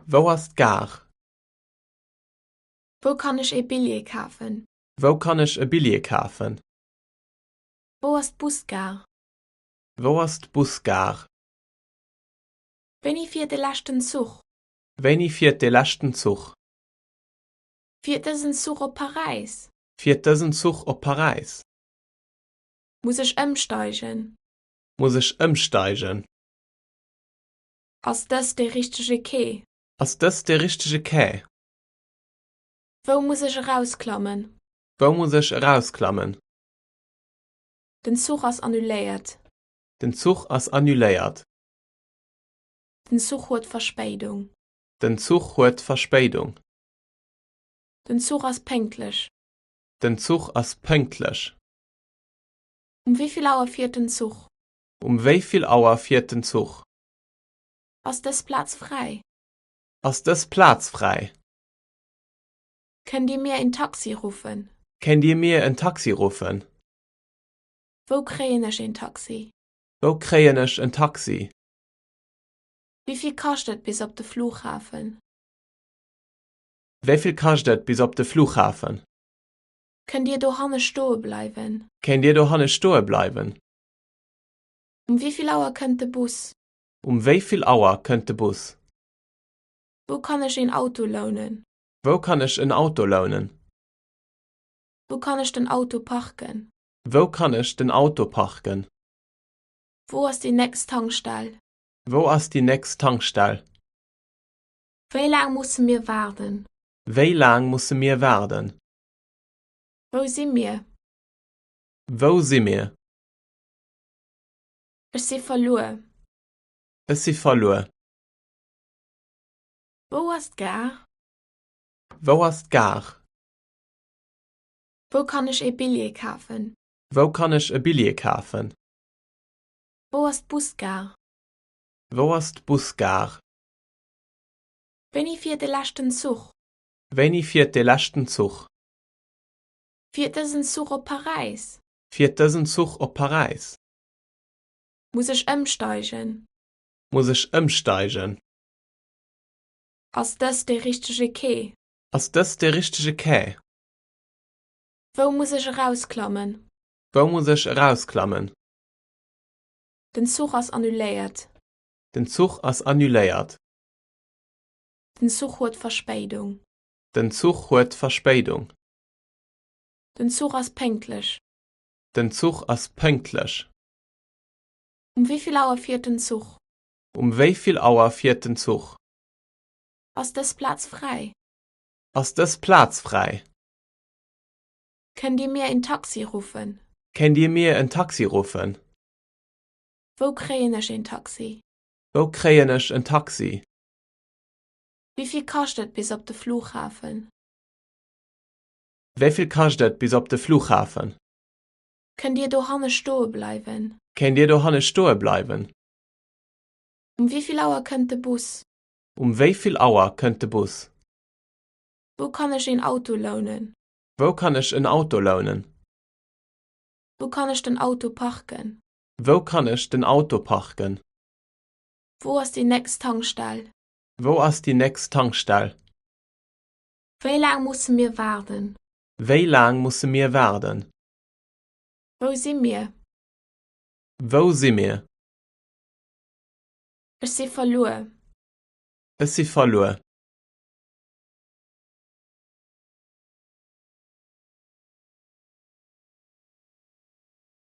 Wou ass d'Gare? Wou kann ech ee Billjee kafen? Wou kann ech e Billjee kafen? Wou ass d'Busgare? Wou ass d'Busgare? Wéini fiert de leschten Zuch? Wéini fiert de leschten Zuch? Fiert dësen Zuch op Paräis? Fiert dësen Zuch op Paräis? Muss ech ëmsteigen? Muss ech ëmsteigen? Ass dëst dee richtege Quai? Ass dëst dee richtege Quai? Wou muss ech erausklammen? Wou muss ech erausklammen? Den Zuch ass annuléiert. Den Zuch ass annuléiert. Den Zuch huet Verspéidung. Den Zuch huet Verspéidung. Den Zuch ass pénktlech. Den Zuch ass pënktlech. Um wéi vill Auer fiert den Zuch? Um wéi vill Auer fiert den Zuch? Ass dës Plaz fräi? Ass dës Plaz fräi? Kënnt Dir mir een Taxi ruffen? Kéint Dir mir en Taxi ruffen? Wou kréien ech een Taxi? Wou kréien ech en Taxi? Wéi vill kascht et bis op de Flughafen? Wéi vill kascht et bis op de Flughafen? Kënnt Dir dohanne stoe bleiwen? Kéint Dir dohanne stoe bleiwen? Um wéi vill Auer kënnt de Bus? Um wéi vill Auer kënnt de Bus? Wou kann ech een Auto lounen? Wou kann ech en Auto lounen? Wou kann ech den Auto parken? Wou kann ech den Auto parken? Wou ass déi nächst Tankstell? Wou ass déi nächst Tankstell? Wéi laang musse mir waarden? Wéi laang musse mir waarden? Wou si mir? Wou si mir? Ech si verluer. Ech si verluer. Wou ass d'Gare? Wou ass d'Gare? Wou kann ech ee Billjee kafen? Wou kann ech e Billjee kafen? Wou ass d'Busgare? Wou ass d'Busgare? Wéini fiert de leschten Zuch? Wéini fiert de leschten Zuch? Fiert dësen Zuch op Paräis? Fiert dësen Zuch op Paräis? Muss ech ëmsteigen? Muss ech ëmsteigen? Ass dëst dee richtege Quai? Ass dëst dee richtege Quai? Wou muss ech erausklammen? Wou muss ech erausklammen? Den Zuch ass annuléiert. Den Zuch ass annuléiert. Den Zuch huet Verspéidung. Den Zuch huet Verspéidung. Den Zuch ass pénktlech. Den Zuch ass pënktlech. Um wéi vill Auer fiert den Zuch? Um wéi vill Auer fiert den Zuch? Ass dës Plaz fräi? Ass dës Plaz fräi? Kënnt Dir mir een Taxi ruffen? Kéint Dir mir en Taxi ruffen? Wou kréien ech een Taxi? Wou kréien ech en Taxi? Wéi vill kascht et bis op de Flughafen? Wéi vill kascht et bis op de Flughafen? Kënnt Dir dohanne stoe bleiwen? Kéint Dir dohanne stoe bleiwen? Um wéi vill Auer kënnt de Bus? Um wéi vill Auer kënnt de Bus? Wou kann ech een Auto lounen? Wou kann ech en Auto lounen? Wou kann ech den Auto parken? Wou kann ech den Auto parken? Wou ass déi nächst Tankstell? Wou ass déi nächst Tankstell? Wéi laang musse mir waarden? Wéi laang musse mir waarden? Wou si mir? Wou si mir? Ech si verluer. Ech si verluer.